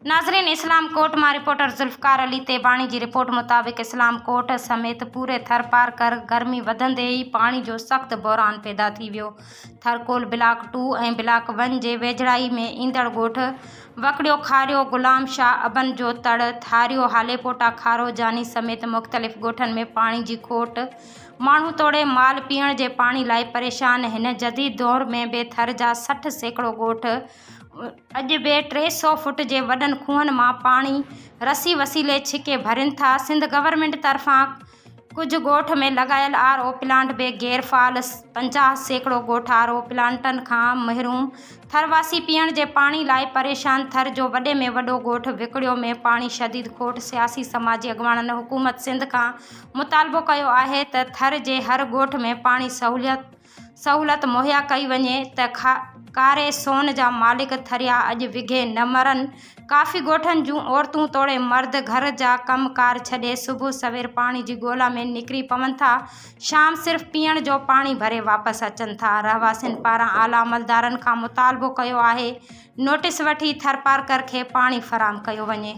ناظرين اسلام ڪوٽ مان رپورٽر ذوالفقار علي تيباڻي جي رپورٽ مطابق اسلام ڪوٽ سميت پوري ٿرپارڪر گرمي وڌندي ئي پاڻي جو سخت بحران پيدا ٿي ويو Thar Coal block two ۽ block one جي ويجهڙائي ۾ ايندڙ ڳوٺ وڪڙيو کاريو غلام شاهه ابن جو تڙ ٿاريو هاليپوٽا کارو جاني سميت مختلف ڳوٺن ۾ پاڻي جي کوٽ ماڻهو توڙي مال پيئڻ جي پاڻي لاء پريشان هن جديد دور ۾ به ٿر جا 60% ڳوٺ اڄ به 300 فوٽ جي وڏن کوهن مان پاڻي رسي وسيلي ڇڪي ڀرين ٿا. سنڌ گورنمينٽ طرفان ڪجهه ڳوٺ ۾ لڳايل آر او پلانٽ به غير فعال، 50% ڳوٺ آر او پلانٽن کان محروم، ٿر واسي پيئڻ جي پاڻي لاء پريشان، ٿر جو وڏي ۾ وڏو ڳوٺ وڪڙيو ۾ پاڻي شديد کوٽ، سياسي سماجي اڳواڻن حڪومت سنڌ کان مطالبو ڪيو آهي ته ٿر جي هر ڳوٺ ۾ پاڻي سهولت سهولت مهيا ڪئي وڃي ته ڪاري سون جا مالڪ ٿريا اڄ وگهي نه مرن. ڪافي ڳوٺن جون عورتون توڙي مرد گهر جا ڪم ڪار ڇڏي صبح سوير پاڻي جي ڳولا ۾ نڪري پون ٿا. شام صرف پيئڻ جو پاڻي ڀري واپس اچن ٿا. رهواسين پاران اعليٰ عملدارن کان مطالبو ڪيو آهي نوٽيس وٺي ٿرپارڪر کي پاڻي فراهم ڪيو وڃي.